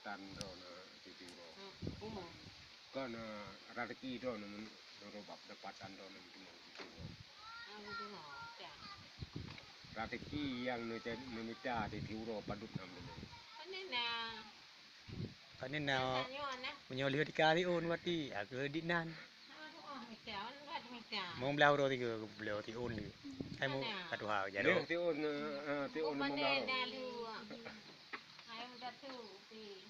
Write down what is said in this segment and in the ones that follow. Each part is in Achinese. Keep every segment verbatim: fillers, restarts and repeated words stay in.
Tan droeneuh teuturoe. Hmm, umum. Kon, eh, rezeki droeneuh men-, meunurot bak pendapatan droeneuh meuteumé teuturoe. Ah, beutôi, ya. Rezeki nyang neuja-, neumita teuturoe padub nam deungon. Pane na? Pane na? Tanya na. Meunyoe lheueh tika siôn wati, aku di nan. Aduh, ah, mita, aduh, mita. Mong blah uroe tiga, blah siôn lheueh. Hai mu, mana? Satu hal, jadi. Lheueh siôn, eh, eh, siôn mong blah uroe. Pane na lu. Hai, udah tu, si.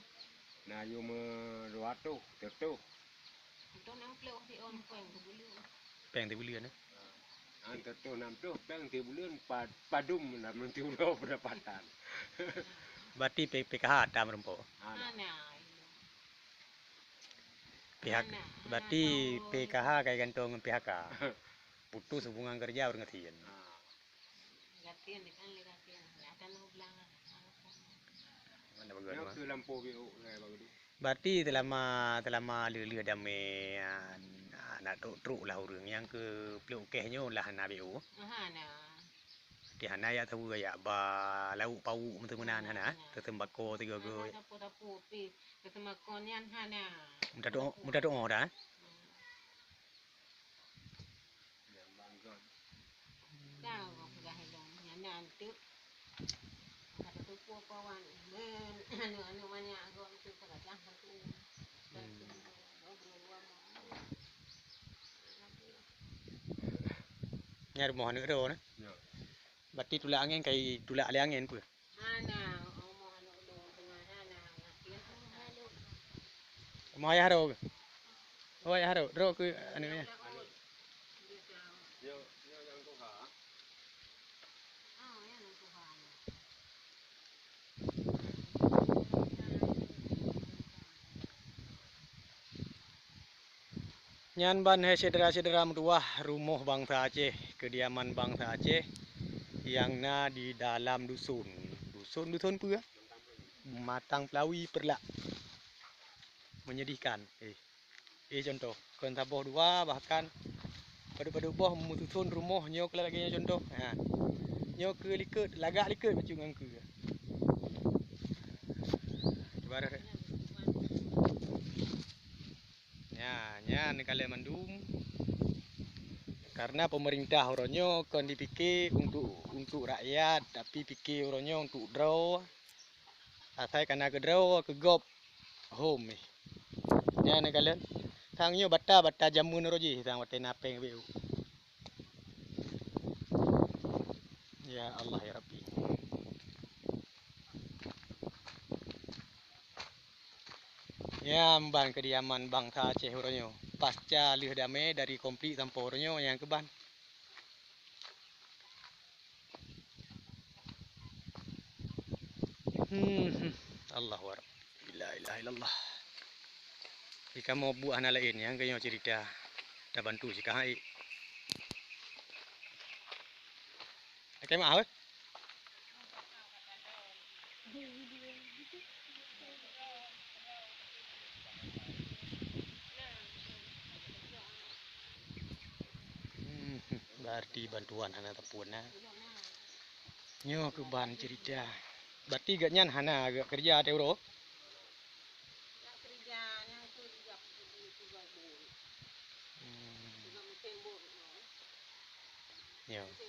Na yum, eh, dua ratus, seratus. Untuk enam puluh si on péng teubuleuen. Péng teubuleuen, eh? Ah, seratus enam puluh péng teubuleuen pa-, padum lam nanti uroe pendapatan. Berarti P-, P K H tam rumpok. Ah, nah. Ana. Pihak, ana, berarti ana tahu. P K H kai gantung ngon P H K. Putus hubungan kerja ureueng gasien. Ah. Gasien, kan, lé gasien. Ada nuh belang. Mana bagian, yang mah? Ke lampôh B O, eh, baru tu. Berarti selama, selama lheueh-lheueh damé, ah, na trok-trok lah ureueng nyang keu pluek keh nyoe lah hana B O. Hana. Berarti hana yak saweue yak ba lauk pauk meuteumeunan hana, hana. Teuseumbako sigoe-goe. Hana sapeue-sapeue pih. Teuseumbako nyan hana. Mudah doa, mudah doa dah, eh? Hmm. Tahu aku dah hilang. Nyan na antuk. Ada tupu kawan. Men, anu, anu banyak aku antuk terajah satu. Hmm. Nyan rumoh aneuk droe, nah. Ya. Berarti tulak angén kai tulak lé angén peue? Hana, omoh aneuk lôn teungoh hana, ngasien hana. Omoh ayah droe keuh? Oh, ayah droe, droe keuh aneuk nyan? Nyoe, nyoe nyang tuha. Ah, nyang tuha. Nyan ban hai syedara-syedara meutuwah, rumoh bansa Aceh, keudiaman bansa Aceh nyang na di dalam dusun. Dusun, dusun peue? Matang Peulawi Peureulak. Menyedihkan. Eh, eh, contoh, kon saboh dua, bahkan padub-padub boh meususon rumoh nyoe keu lagèe nyoe contoh. Ha. Nyoe keu likot, lagak likot bacut ngon keu. Ibarat Nya, nyan kalon mandum. Karena pemerintah uroe nyoe kon dipike untuk, untuk rakyat, tapi pike uroe nyoe untuk droe. Asai kana keu droe, keu gob hom eh. Nyan kalon. Sang nyoe bata-bata jameun uroe jih sang watèe na péng B U. Ya Allah, ya Rabbi. Nyan ban keudiaman bansa Aceh uroe nyoe. Pasca lheueh damé dari konflik sampoe uroe nyoe nyang keuban. Hmm, hmm. Allahu Akbar. La ilaha illallah. Di kamoe buet hana laén nyang keuh nyoe cerita. Tabantu sikah hai. Oke, maaf, eh. Hmm, berarti bantuan hana teupeu na. Nyoe keuh ban cerita. Berarti gobnyan hana geukeureuja teuh uroe? Hmm. Nyoe.